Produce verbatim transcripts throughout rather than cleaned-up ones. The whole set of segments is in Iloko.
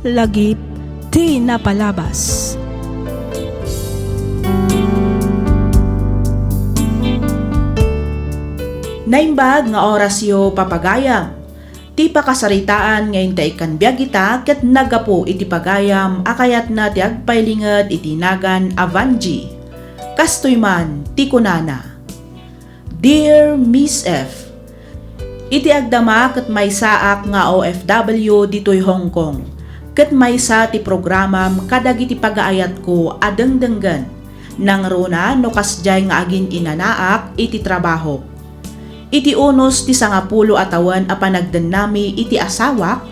Lagip ti napalabas. Naimbag nga orasyo, papagayam. Ti pakasaritaan nga intay ikkan biag ita ket naggapu iti pagayam a kayatna ti agpailinged iti nagan a Vanji. Kastoy man ti kunana, Dear Miss F, iti agdama ket maysaak nga O F W ditoy Hong Kong, ket maysa ti programam kadagiti pagaayatko a dengdenggen, nangruna no kasdiay nga agin-inanaak iti trabahok. Iti unos ti sangapulo a tawen a panagdennami iti asawak,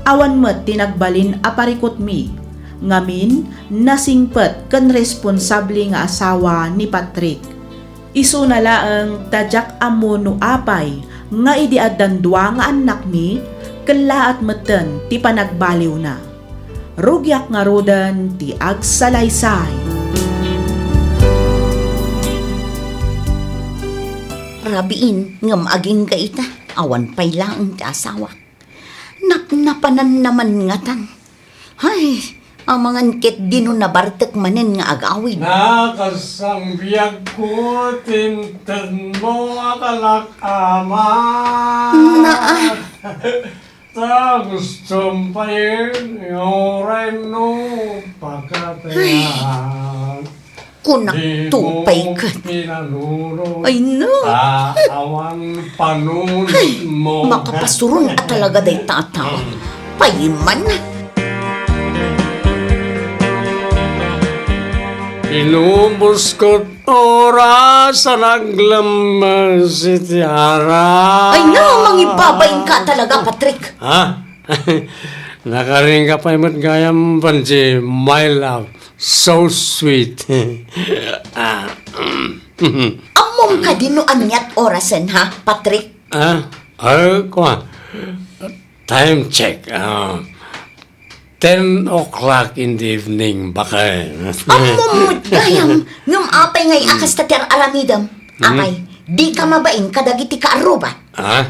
awan met ti nagbalin a parikutmi, ngamin, nasingpet ken responsable nga asawa ni Patrick. Isuna laeng ta diak ammo no apay nga idi addan dua nga annakmi, kellaat metten ti panagbaliwna. Rugiak ngaruden ti agsalaysay. Rabiin ngem agingga ita, awan pay laeng ti asawa. Napnapananna man ngatan. Hay, amangan ketdi no nabartek manen nga agawid. Nakasang biagko ti intedmo a kalak ama. Naa. Ta gustom payen, uray no pakateyan. Kunak tupay ket. Ay, no. Awan panunot mo. Ay, makapasuron a talaga dayta a tao. Payman. Inubos ket oras a naglemmes iti ara. Ay, no, mangibabain ka talaga, Patrick. Ha? Nakaring ka pay met gayam, Panji, my love. So sweet. Ah, Ammom kadi no aniat orasen, ha, Patrick? Ah, ah, kua. Time check. Ah, ten o'clock in the evening, bakay. Ammom met gayam, ngem apay ngay a kasta ti ar-aramidem? Hmm. Apay, di ka mabain kadagiti kaarruba? Ah?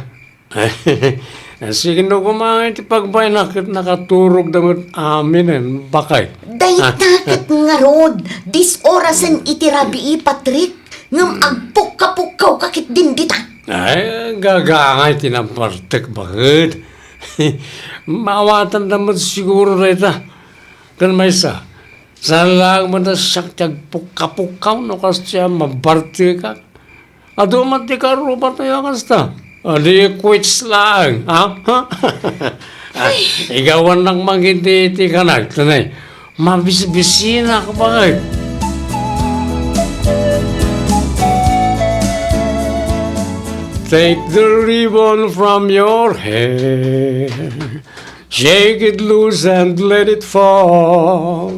Sige no koma iti pagbaina ket nakaturogda met aminen, bakay. Dayta ket ngarud, dis orasen iti rabii, Patrick, ngem agpukkapukkawka ketdin dita. Ay, gagangay ti nabartek, baket. Maawatanda met siguro dayta. Ken maysa, saan laeng met a siak ti agpukkapukkaw no kasdiay a mabartekak. Adu met ti kaarruba tayo a kasta. Adi quits laeng, ha? Ha? Ah, igawannak man iti, iti kanak, tanay. Mabisbisinak, bakit? Take the ribbon from your hair. Shake it loose and let it fall.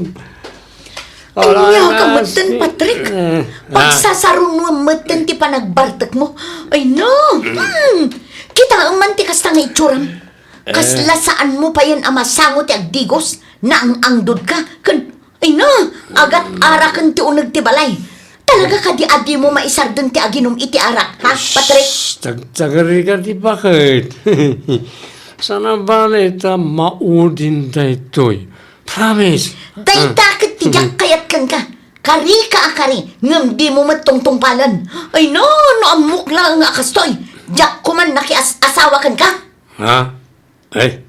Ania ka metten, Patrick? Eh, ah. Pagsasarunoam metten ti panagbartekmo. Ay, no. Hmm. Kitaem man ti kasta nga itsuram. Eh. Kasla saanmo payen a masango ti agdigos, naang-angdodka, ken, ay, no, agat-araken ti uneg ti balay. Talaga kadi a dimo maisardeng ti aginum iti arak, ha, Patrick? Shh, tagtagarika ti baket. Sana bale ta maudin daytoy. Promise. Dayta ket ti diak kayat kenka. Karika a kari, ngem dimo met tungtungpalen. Ay, no, no ammok laeng a kastoy, diak koman nakias-asawa kenka. Ha? Ay.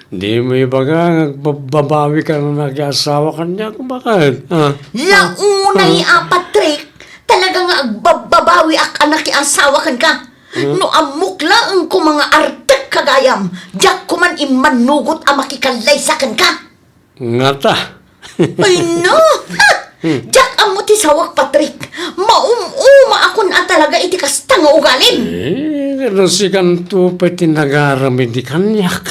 Dimo ibaga nga agbabbabawi ka nga nakiasawa kaniak, bakit? Ha? Launay a, Patrick, talaga nga agbabbabawiak a nakiasawa kenka. Hmm? No ammok laeng koma nga artek ka gayam, diak koman immanugot a makikallaysa kenka. Ngata. Ay, no! Ha! Diak ammo ti sawak, Patrick. Maum-umaakon a talaga iti kasta nga ugalim. Eh, no sikanto pay ti nagaram idi kaniak.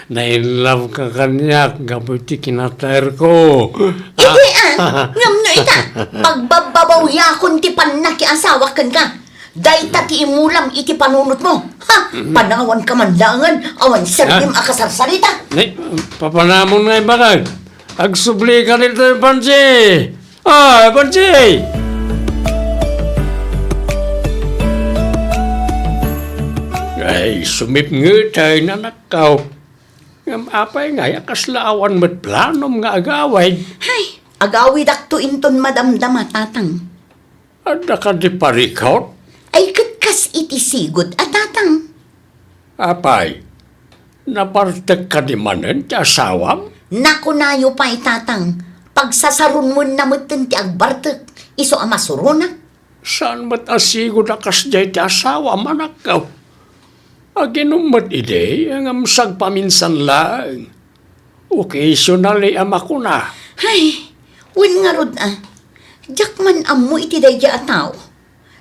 Na-in love ka kaniak gapu iti kinataerko. Idi, ah, ngem no ita, pagbabbabawiakon ti pannakiasawa kenka. Dayta ti imulam iti panunotmo. Ha? Panawanka man laengen, awan serbi a kasarsarita. Ni, papanamon nga ibaga. Agsubli ka ditoy, Panji. Ay, Panji! Ay, sumipnget ay nanakaw. Ngem apay ngay a kasla awan met planom nga agawid? Hay, agawidakto inton madamdama, Tatang. Adda kadi parikut? Ay, ket kas iti sigud a, Tatang. Apay, nabartek kadi manen ti asawam? Nakunayo pay, Tatang. Pagsasarunmonna metten ti agbartek, isu a masuronak. Saan met a sigud a kasdiay ti asawam, anakko? Aginum met idi, ngem sagpaminsan laeng. Occasionally a makuna. Hay, wen ngarud a, diak man ammo iti daydiay a tao.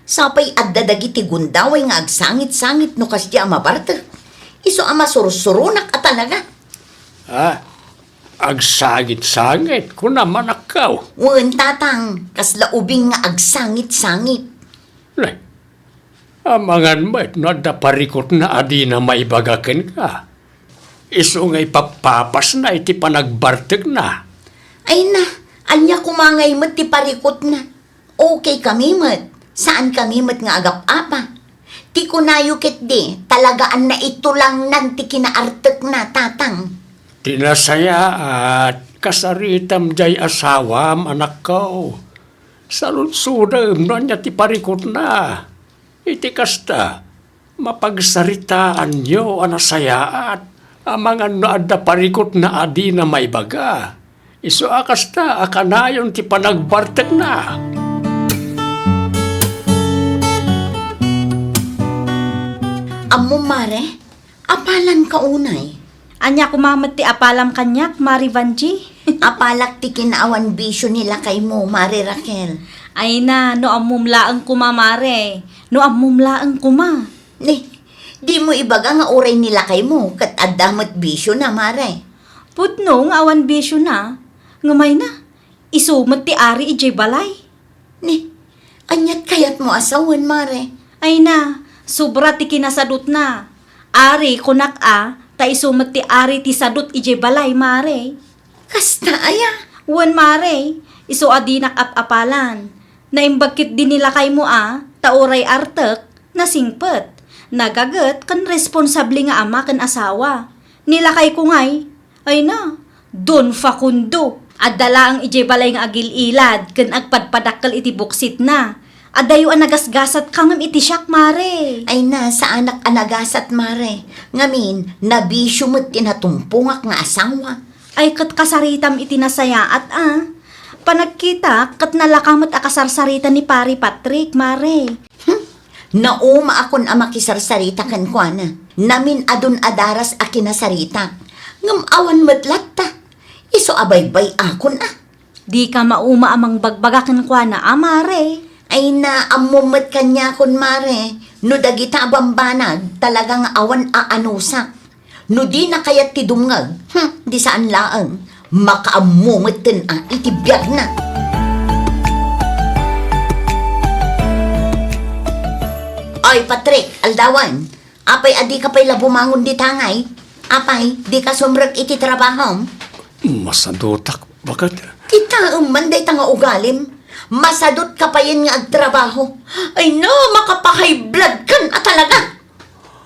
Sapay adda dagiti gundaway nga agsangit-sangit no kasdiay a mabartek. Isu a masursuronak a talaga. Ah, agsangit-sangit, kunam, anakko. Wen, Tatang, kasla ubing nga agsangit-sangit. Nay, amangan met no adda parikutna a dina maibaga kenka. Isu nga ipappapasna iti panagbartekna. Ay na, ania koma ngay met ti parikutna? Okay kami met. Saan kami met nga agap-apa. Ti kunayo ketdi, talagaan naitulangnan ti kinaartekna, Tatang. Ti nasayaat, kasaritam diay asawam, anakko. Saludsodem no ania ti parikutna. Iti kasta, mapagsaritaanyo a nasayaat, amangan no adda parikutna a dina maibaga. Isu a kasta a kanayon ti panagbartekna. Ammom, Mare, apalanka unay. Ania koma met ti apalam kaniak, Mare Vangie? Apalak ti kinaawan bisio ni lakaymo, Mare Raquel. Ay na, no ammom laeng koma, Mare. No ammom laeng koma. Ni, dimo ibaga nga uray ni lakaymo ket adda met bisiona, Mare. Pudno nga awan bisiona, ngem ay na, isu met ti ari idiay balay. Ni, aniat kayatmo a sawen, Mare? Ay na, sobra ti kinasadutna. Ari, kunak a, ta isu met ti ari ti sadut idiay balay, Mare. Kasta aya? Wen, Mare, isu a dinak ap-apalan. Naimbag ketdi ni lakaymo a, ta uray artek, nasingpet. Nagaget ken responsable nga ama ken asawa. Ni lakayko ngay, ay na, Don Facundo. Adda laeng idiay balay nga agil-ilad ken agpadpadakkel iti buksitna. Adayo a nagasgasat ka ngem iti siak, Mare. Ay na, saanak a nagasat, Mare. Ngamin, nabisio met ti natumpongak nga asawa. Ay, ket kasaritam iti nasayaat a. Panagkitak, ket nalaka met a kasarsarita ni Pari Patrick, Mare. Hmm? Naumaakon a makisarsarita kenkuana. Namin-adun a daras a kinasaritak. Ngem awan met latta. Isu a baybay-akon a. Dika mauma a mangbagbaga kenkuana a, Mare. Ay na, ammom met kaniakon, Mare. No dagita a bambanag, talaga nga awan a anusak. No dina kayat ti dumngeg, hmm, di saan laeng, makaammo metten a iti biagna. Oy, Patrick, aldawan, apay a dika pay la bumangon dita ngay? Apay, dika sumrek iti trabahom? Masadutak, baket. Kitaem man dayta nga ugalim. Masadutka payen nga agtrabaho. Ay na, makapahay blood kan a talaga.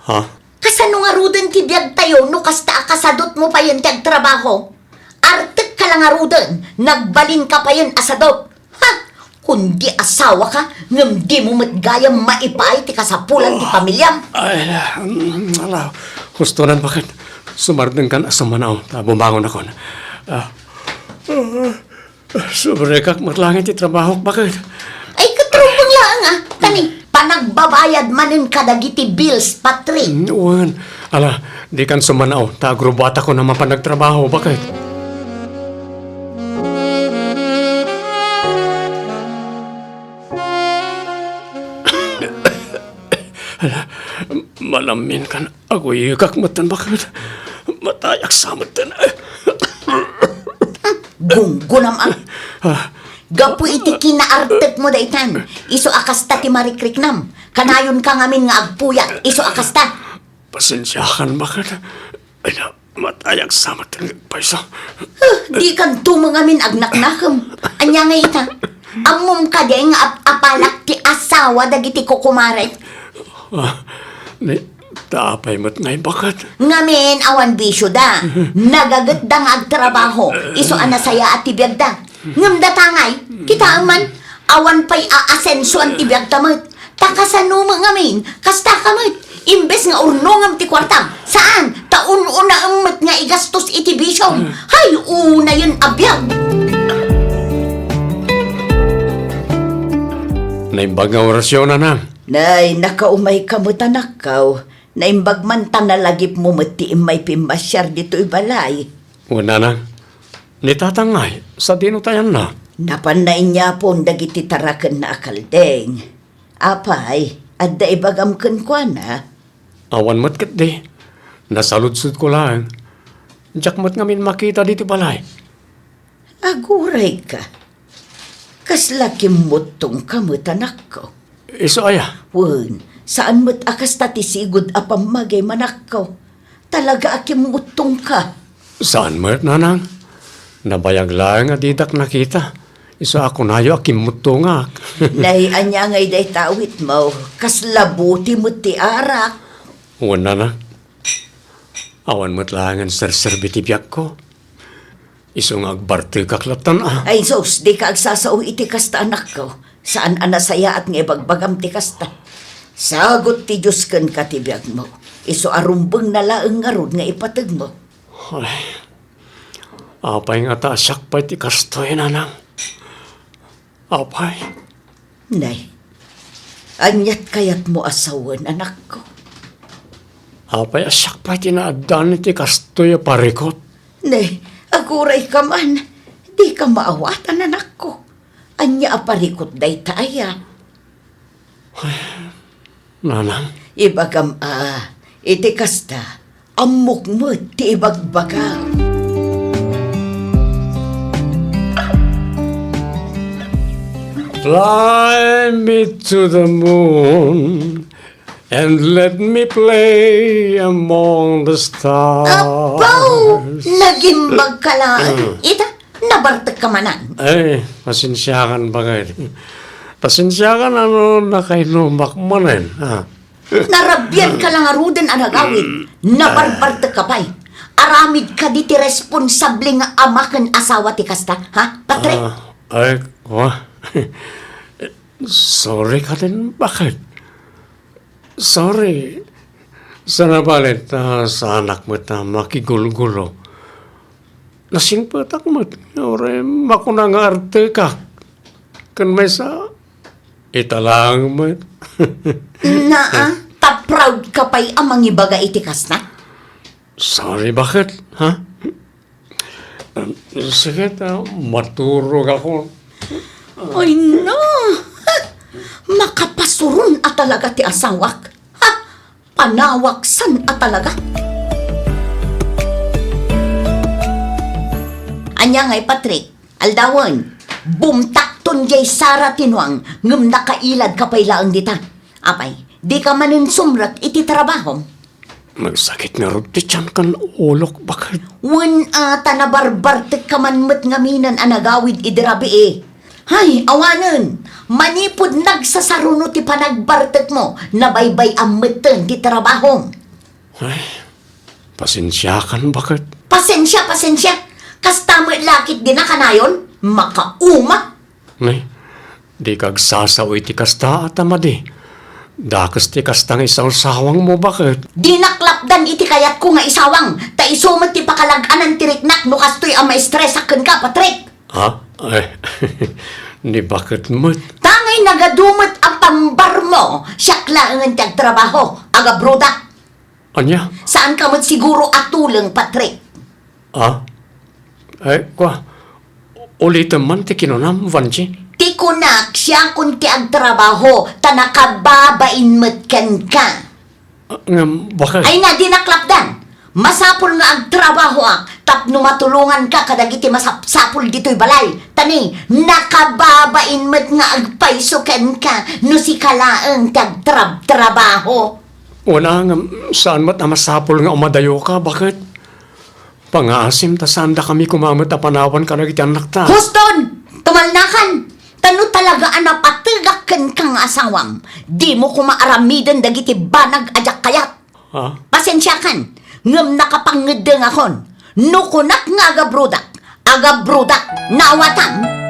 Ha? Kasano ngaruden ti biagtayo no kasta a kasadutmo payen ti agtrabaho? Artekka la ngaruden, nagbalinka payen a sadut. Ha? Kundi asawaka, ngem dimo met gayam maipaay ti kasapulan ti pamiliam. Ay, mm, ala, hustonan, baket. Sumardengkan a sumanao, ta bumangonakon. Ah, ah, Subrekak met laeng iti trabahok, baket. Ay, ket rumbeng laeng, a. Tani, panagbabayad manen kadagiti bills, Patri. Mm, wen. Ala, dikan sumanao, ta agrubuatakon a mapan agtrabaho, baket. Ala, malaminkan. Aguyegak metten, baket. Matayak sa metten. Gunggonam, a. Ah. Gapu iti kinaartekmo daytan, isu a kasta ti marikriknam. Kanayonka ngamin nga agpuyat, isu a kasta. Pasensiakan, baket. Ay na, matayak sa metten agpayso. Huh, dikan tumeng amin agnaknakem. Ania nga ita? Ammom kadi nga ap-apalak ti asawa dagiti kukumarek? Ah, ni, Ta apay met ngay baket? Ngamin, awan bisio da. Nagaget da nga agtrabaho. Isu a nasayaat ti biag da. Ngem data ngay, kitaem man, awan pay aasensuan ti biag ta met. Ta kasano met ngamin, kasta ka met. Imbes nga urnongem ti kuartam, saan, ta un-unaem met nga igastos iti bisiom. Hay, unayen a biag! Naimbag nga orasyo, nanang. Nay, nakaumayka met, anakko. Naimbag man ta nalagipmo met ti immay pimmasiar ditoy balay. Wen, nanang. Ni tatang ngay, sadino ta ayanna? Napanna inyapon dagiti tarakenna a kaldeng. Apay, adda ibagam kenkuana? Awan met ketdi. Nasaludsodko laeng. Diak met ngamin makita ditoy balay. Agurayka. Kasla kimmuttongka met, anakko. Isu aya? Wen, saan met a kasta ti sigud a pammagim, anakko. Talaga a kimmuttongka. Saan met, nanang. Nabayag laeng a didak nakita. Isu a kunayo a kimmuttongak. Nay, ania ngay dayta awitmo? Kasla buti met ti arak. Wen, nanang. Awan met laengen serserbi ti biagko. Isu nga agbartekak latta a. Ay, sus, dika agsasao iti kasta, anakko. Saan a nasayaat nga ibagbagam ti kasta. Sagut ti Dios kenka ti biagmo. Isu a rumbengna laeng ngarud nga ipategmo. Ay, apay ngata a siak pay ti kastoy, nanang? Apay? Nay, aniat kayatmo a sawen, anakko? Apay a siak pay ti naaddaan iti kastoy a parikut? Nay, agurayka man. Dika maawatan, anakko. Ania a parikut dayta aya? Ay, nanang. Ibagam a, iti kasta, ammok met ti ibagbagam. Fly me to the moon and let me play among the stars. Apo! Nagimbagka laeng. Mm. Ita, nabartekka manen. Ay, pasensiakan baket. Pasensiakan no nakainumak manen, ha? Narabianka la ngaruden a nagawid. Mm. Nabarbartekka pay. Aramid kadi ti responsable nga ama ken asawa ti kasta, ha, Patrick? Ah, ay, wa. Sorry katen, baket. Sorry. Sana balet, ah, saanak met a makigulgulo. Nasingpetak met, uray makuna nga artekak. Ken maysa, ita laeng met. Naa, ta proud ka pay a mangibaga iti kasta? Sorry, baket, ha? Sige ta, maturog ako. Ay, no! Makapasuron a talaga ti asawak. Ha? Panawaksan a talaga. Ania ngay, Patrick? Aldawen, bumtakton jay sara ti nuang, ngem nakailadka pay laeng dita. Apay, dika manen sumrek iti trabahom? Nagsakit ngarud ti tian ken ulok, baket. Wen a, ta nabarbartekka man met ngaminen a nagawid idi rabii. Hay, awanen! Manipud nagsasaruno ti panagbartekmo, nabaybay-am metten ti trabahom. Ay, pasensiakan, baket. Pasensia, pasensia! Kasta met la ketdi nakanayon? Makauma! Nay, dika agsasao iti kasta a ta madi. Dakes ti kasta nga isausawangmo, baket. Dinak lapdan iti kayatko nga isawang, ta isu met ti pakalag-anan ti riknak no kastoy a maestresak kenka, Patrick. Ha? Ay, ni baket met. Ta ngay nagadu met a pambarmo, siak laengen ti agtrabaho, agabrodak. Ania? Saanka met siguro a tuleng, Patrick. Ah? Ay, kua, ulitem man ti kinunam, Vanji. Ti kunak, siakon ti agtrabaho, ta nakababain met kenka. Ah, ngem, baket? Ay, na, dinak lapdan. Masapul nga agtrabahoak tapno matulonganka kadagiti masapsapul ditoy balay. Ta ni, nakababain met nga agpayso kenka no sika laeng ti agtrabtrabaho. Wen a, ngem saan met a masapul nga umadayoka, baket? Pangaasim ta saandakami koma met a panawan kadagiti annakta. Huston! Tumalnakan! Ta no talaga a napategak kenka nga asawam, dimo koma aramiden dagiti banag a diak kayat. Ha? Pasensiakan, ngem nakapangngeddengakon. No kunak nga agabrodak, agabrodak, naawatam?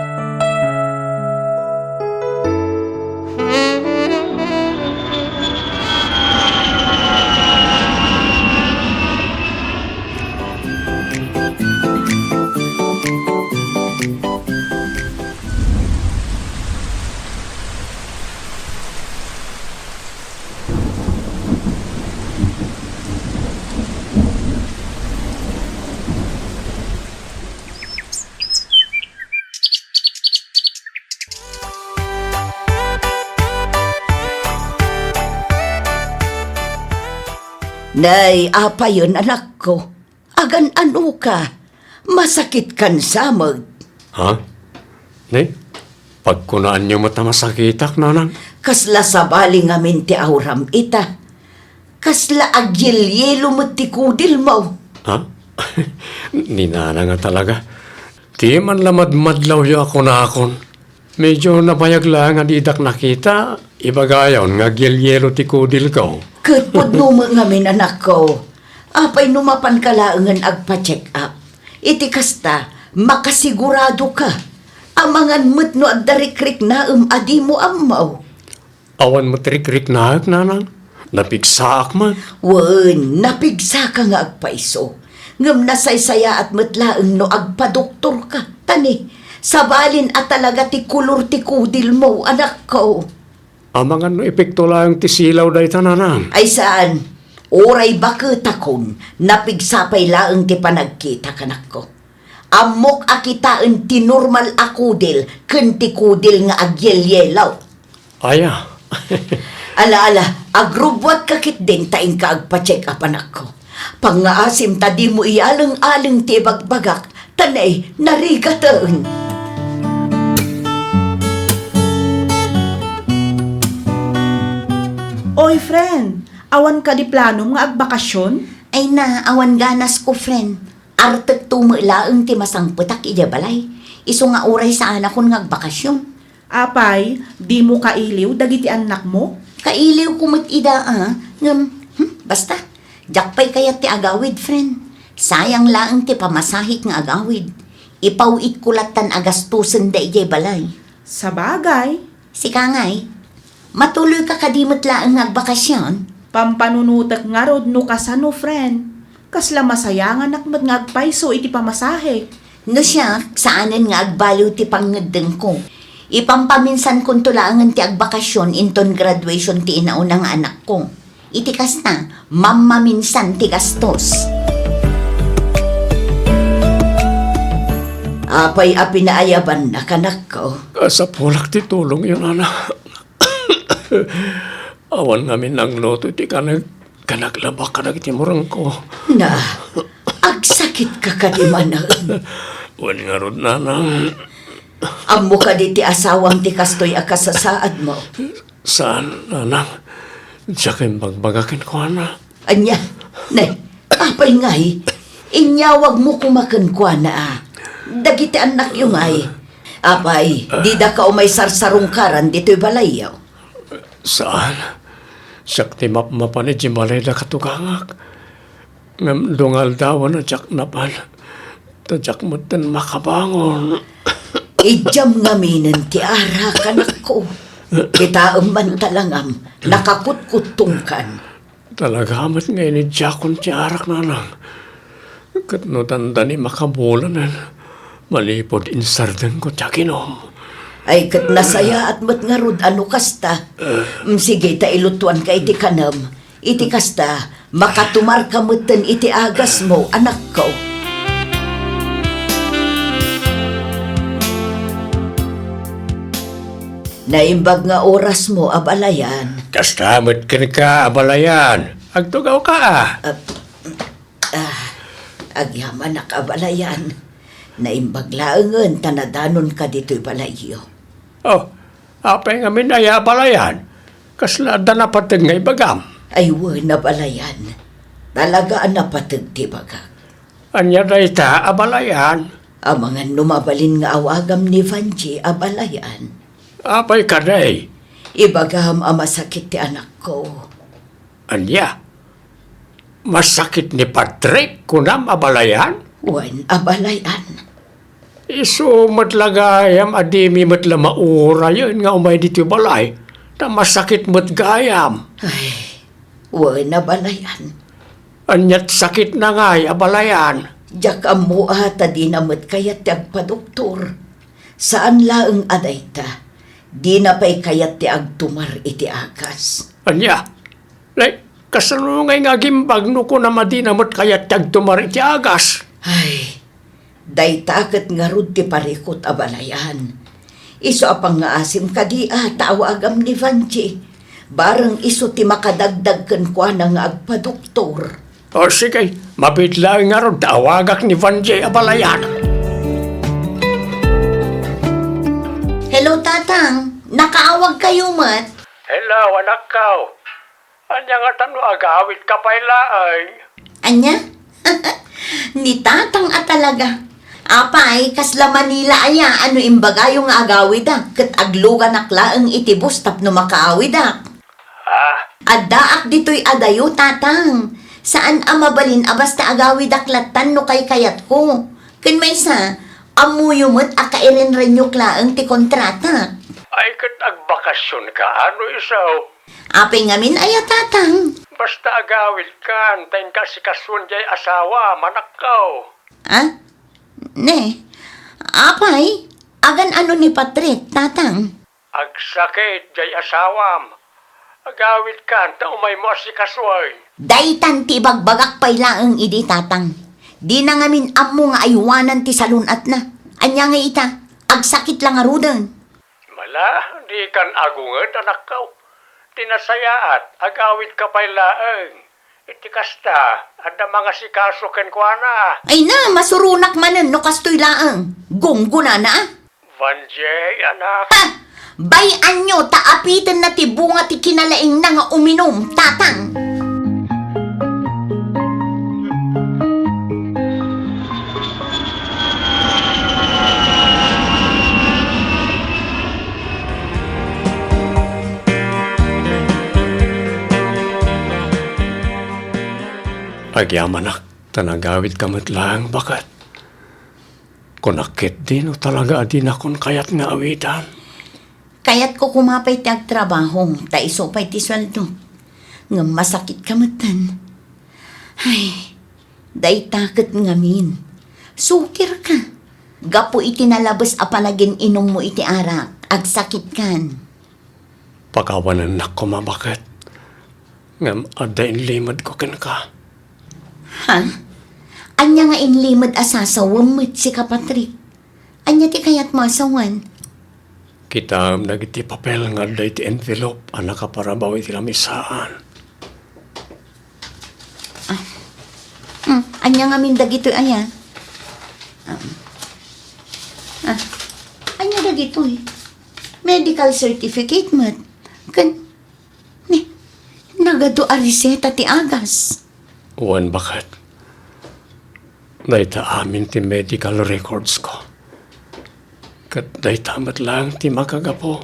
Nay, apayen, anakko? Agan-anoka? Masakitkan sa met. Ha? Ni, pagkunaanyo met a masakitak, nanang? Kasla sabali ngamin ti auram ita. Kasla agyelyelo met ti kudilmo. Ha? Ni nanang a talaga. Ti man la madmadlawyo a kunakon. Medyo nabayag laeng a didak nakita, ibagayon nga agyelyelo ti kudilko. Ket pudno met ngamin, anakko. Apay no mapanka laengen agpa-check up? Iti kasta, makasiguradoka. Amangan met no adda rikriknaem a dimo ammo. Awan met rikriknaek, nanang. Napigsaak man. Wen, napigsaka nga agpayso. Ngem nasaysayaat met laeng no agpadoktorka. Ta ni, sabalin a talaga ti kolor ti kudilmo, anakko. Amangan no epekto laeng ti silaw dayta, nanang? Ay saan. Uray baketakon, napigsa pay laeng ti panagkitak, anakko. Ammok a kitaen ti normal a kudil ken ti kudil nga agyelyelo. Aya. Ala, ala, agrubbuatka ketdin ta inka agpa-check up, anakko. Pangngaasim ta dimo iyaleng-aleng ti ibagbagak, ta nay, narigaten. Oy, friend, awan kadi planom nga agbakasyon? Ay na, awan ganasko, friend. Artekto met laeng ti masangpetak idiay balay. Isu nga uray saanakon nga agbakasyon. Apay, dimo kailiw dagiti annakmo? Kailiwko met ida a, ngem, hmm, basta, diak pay kayat ti agawid, friend. Sayang laeng ti pamasahek nga agawid. Ipaw-itko lattan a gastosen daydiay balay. Sabagay. Sika ngay, matuloyka kadi met laeng nga agbakasyon? Pampanunotek ngarud no kasano, friend. Kasla masayanganak met nga agpayso iti pamasahek. No siak, saanen nga agbaliw ti pangngeddengko. Ipampaminsankonto laengen ti agbakasyon inton graduation ti inauna nga anakko. Iti kasta, mammaminsan ti gastos. Apay a pinaayabannak, anakko? Kasapulak ti tulongyo, nana. Awan ngamin nangluto iti kaneg, ken naglabak kadagiti murengko. Na, agsakitka kadi manen? Wen ngarud, nanang. Ammo kadi ti asawam ti kastoy a kasasaadmo? Saan, nanang. Diak imbagbagak kenkuana. Ania? Nay, apay ngay? Inyawagmo koma kenkuana a. Dagiti annakyo ngay. Apay, didaka umay sarsarungkaran ditoy balayyo? Saan. Siak ti mapmapan idiay balayda katugangak. Ngem adu nga aldawen a diak napan, ta diak metten makabangon. Idiam ngaminen ti arak, anakko. Kitaem man talangam, nakakutkuttongkan. Talaga met nga inidiakon ti arak, nanang. Ket no dandani makabulanen, manipud insardengko ti aginum. Ay, ket nasayaat met ngarud a no kasta. Mm, sige, ta ilutuanka iti kanem. Iti kasta, makatumarka metten iti agasmo, anakko. Naimbag nga orasmo, abalayan. Kasta met kenka, abalayan. Agtugawka a. Ah, ah, agyamanak, abalayan. Naimbag laengen ta nadanonka ditoy balayyo. Oh, apay ngamin aya, abalayan? Kasla adda napateg nga ibagam? Ay wen, abalayan. Talaga a napateg ti ibagak. Ania dayta, abalayan? Amangan no mabalin nga awagam ni Vangie, abalayan. Apay kadi? Ibagam a masakit ti anakko. Ania? Masakit ni Patrick, kunam, abalayan? Wen, abalayan. Isu met la gayam a dimi met la maurayen nga umay ditoy balay, ta masakit met gayam. Ay, wen, abalayan. Aniat sakitna ngay, abalayan? Diak ammo a ta dina met kayat ti agpadoktor. Saan laeng a dayta, dina pay kayat ti agtumar iti agas. Ania? Nay, kasano ngay nga agimbag no kunam a dina met kayat ti agtumar iti agas? Ay, dayta ket ngarud ti parikut, abalayan. Isu a pangngaasim kadi a ta awagam ni Vangie. Bareng isu ti makadagdag kenkuana nga agpadoktor. O, sige, mabiit laeng ngarud ta awagak ni Vangie, abalayan. Hello, Tatang. Nakaawagkayo met? Hello, anakko. Ania ngata no agawidka pay laeng? Ania? Ni Tatang a talaga. Apay, kasla Manila aya no imbagayo nga agawidak ket agluganak laeng iti bus tapno makaawidak? Ah? Addaak ditoy adayo, Tatang. Saan a mabalin a basta agawidak lattan no kaykayatko. Ken maysa, ammoyo met a kairenrennyok laeng ti kontratak. Ay, ket agbakasionka, no isu? Apay ngamin aya, Tatang? Basta agawidkan, ta inka asikasuon jay asawam, anakko. Ah? Ne, apay, agan-ano ni Patrick, Tatang? Agsakit jay asawam. Agawidkan, ta umaymo asikasuon. Daytan ti ibagbagak pay laeng idi, Tatang. Dina ngamin ammo nga aywanan ti salun-atna. Ania nga ita, agsakit la ngaruden. Mala, dikan agunget, anakko. Ti nasayaat, agawidka pay laeng. Iti kasta, adda mangasikaso kenkuana. Ay na, masuronak manen no kastoy laeng. Gunggonana, a. Vangie, anak. Ha! Bay-anyo ta apitenna ti bunga ti kinalaingna nga uminum, Tatang. Agyamanak, ta nagawidka met laeng, baket. Kunak ketdi no talaga a dinakon kayat nga awidan. Kayatko koma pay ti agtrabaho, ta isu pay ti sueldo. Ngem masakitka metten. Ay, dayta ket ngamin. Sukirka. Gapu iti nalabes a panagin-inummo iti arak, agsakitkan. Pakawanennak koma, baket. Ngem adda inlimedko kenka. Ha? Ania nga inlimed a sasawem met sika, Patrick? Ania ti kayatmo a sawen? Kitaem dagiti papel nga adda iti envelope a nakaparabaw iti lamisaan. Ah. Hmm, ania ngamin dagitoy aya? Ah. Ah. Ania dagitoy? Medical certificate met. Ken, ni, nagadu a reseta ti agas. Wen, baket. Dayta amin ti medical records ko. Ket dayta met laeng ti makagapu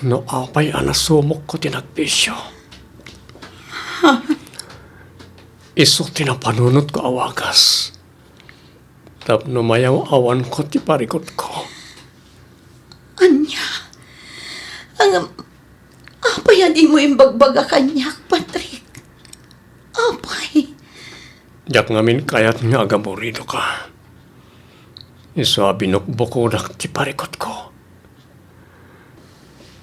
no apay a nasumokko ti nagbisio. Isu ti napanunotko a wagas tapno mayaw-awanko ti parikutko. Ania? Ngem, apay a dimo imbagbaga kaniak, Patrick? Apay? Diak ngamin kayat nga agaburidoka. Isu a binukbukodak ti parikutko.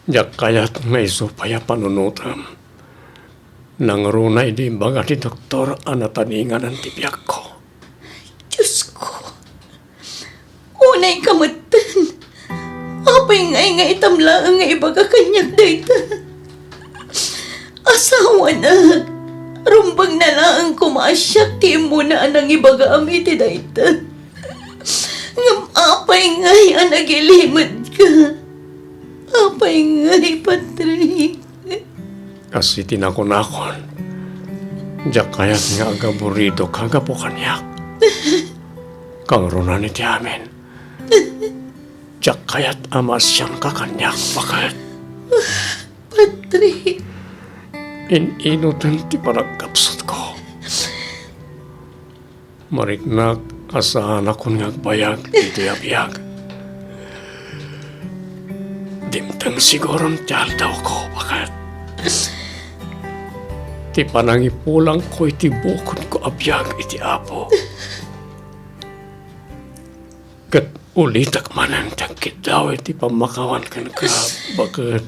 Diak kayat nga isu pay a panunotem. Nangruna idi imbaga ti doktor a nataninganan ti biagko. Diosko, unayka metten. Apay ngay nga itam laeng nga ibaga kaniak dayta? Asawanak, rumbengna laeng koma a siak ti immuna a nangibagam iti dayta. Ngem apay ngay a nagilimedka? Apay ngay, Patrick? Kas iti nakunakon, diak kayat nga agaburidoka gapu kaniak. Kangrunan iti amin, diak kayat a maasianka kaniak, baket. Patrick. In-inuten ti panaggapsutko. Mariknak a saanakon nga agbayag iti a biag. Dimteng siguron ti aldawko, baket. Ti panangipulangko iti bukodko a biag iti Apo. Ket ulitek manen ti agkiddaw iti pammakawan kenka, baket.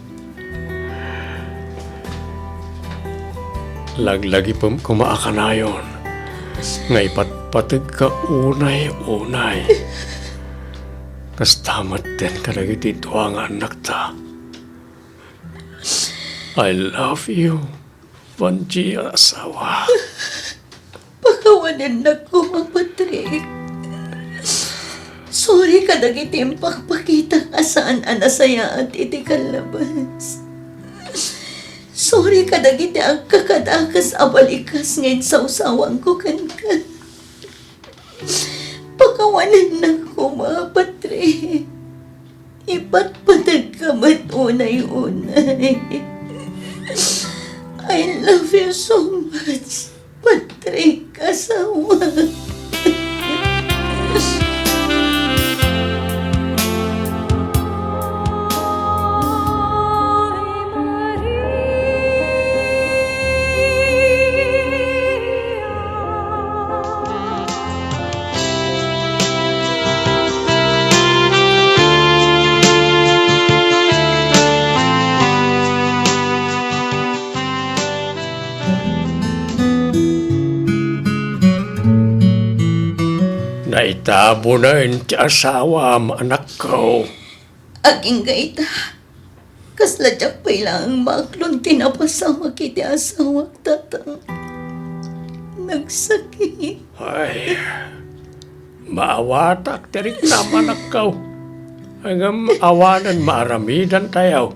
Laglagipem koma a kanayon nga ipatpategka unay-unay. Kasta metten kadagiti dua nga annakta. I love you, Vangie a asawa. Pakawanennak koma, Patrick. Sorry kadagiti impakpakitak a saan a nasayaat iti kallabas. Sorry kadagiti agkakadakes a balikas nga insawsawanko kenka. Pakawanennak koma, Patrick. Ipatpategka met unay-unay. I love you so much, Patrick, asawa. Naitabunen ti asawam, anakko. Agingga ita. Kasla diak pay laeng maaklon ti napasamak iti asawak, Tatang. Nagsakit. Ay, maawatak ti riknam, anakko. Ngem awanen maaramidantayo.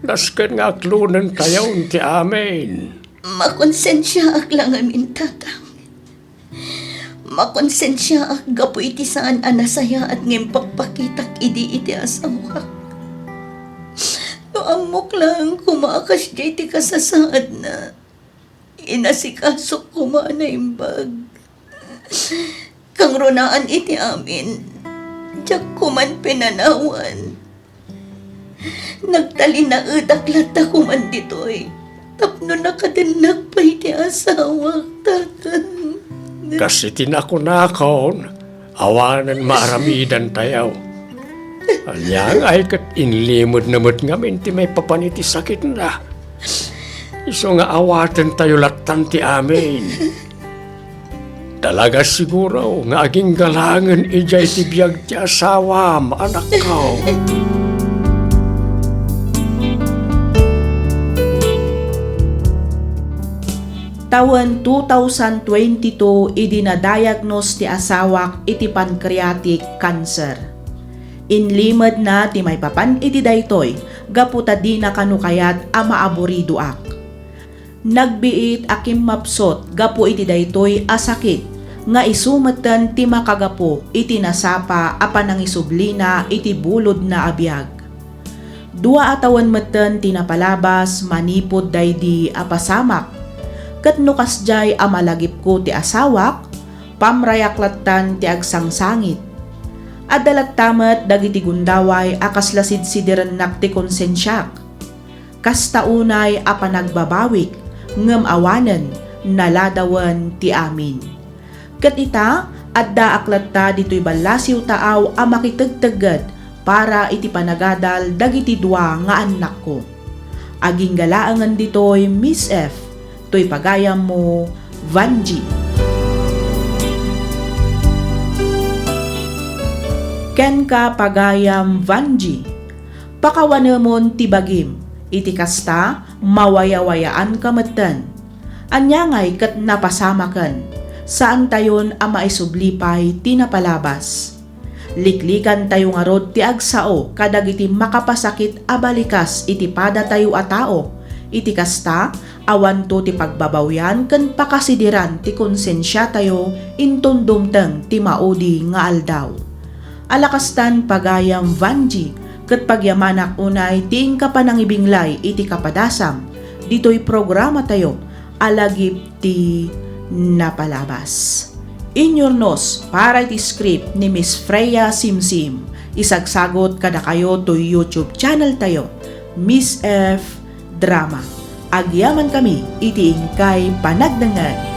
Nasken nga aklonentayon ti amin. Makonsensiaak la ngamin, Tatang. Makonsensiaak gapu iti saan a nasayaat nga impakpakitak idi iti asawak. No ammok laeng koma a kasdiay ti kasasaadna, inasikasok koma a naimbag. Kangrunaan iti amin, diak koman pinanawan. Nagtalinaedak latta koman ditoy tapno nakadennak pay ti asawak, Tatang. Kas iti nakunakon, awanen maaramidantayo. Ania ngay ket inlimedna met ngamin ti maipapan iti sakitna. Isu nga awatentayo lattan ti amin. Talaga siguro nga agingga laengen idiay ti biag ti asawam, anakko. Tawen two thousand twenty-two idi nadiagnose ti asawak iti pancreatic cancer. Inlimedna ti maipapan iti daytoy gapu ta dina kano kayat a maaburidoak. Nagbiit a kimmapsut gapu iti daytoy a sakit nga isu metten ti makagapu iti nasapa a panangisublina iti bulodna a biag. Dua a tawen metten ti napalabas manipud daydi a pasamak. Ket no kasdiay a malagipko ti asawak, pamrayak lattan ti agsangsangit. Adda latta met dagiti gundaway a kasla sidsidirennak ti konsensiak. Kasta unay a panagbabawik, ngem awanen, naladawen ti amin. Ket ita, addaak latta ditoy ballasiw taaw a makitegtegged para iti panagadal dagiti dua nga annakko. Agingga laengen ditoy, Miss F, toy pagayammo, Vangie. Kenka, pagayam Vangie, pakawanemon ti bagim. Iti kasta, mawayawayaanka metten. Ania ngay ket napasamaken? Saantayon a maisubli pay ti napalabas. Liklikantayo ngarud ti agsao kadagiti makapasakit a balikas iti padatayo a tao. Iti kasta, awanto ti pagbabawian ken pakasidiran ti konsensiatayo inton dumteng ti maudi nga aldaw. Alakastan, pagayam Vangie, ket pagyamanak unay ti inka panangibinglay iti kapadasam ditoy programatayo a Lagip ti Napalabas. Inyurnos para iti script ni Miss Freya Simsim. Isagsagot kadakayo toy YouTube channel tayo, Miss F Drama. Agyaman kami iti inkay panagdengngeg.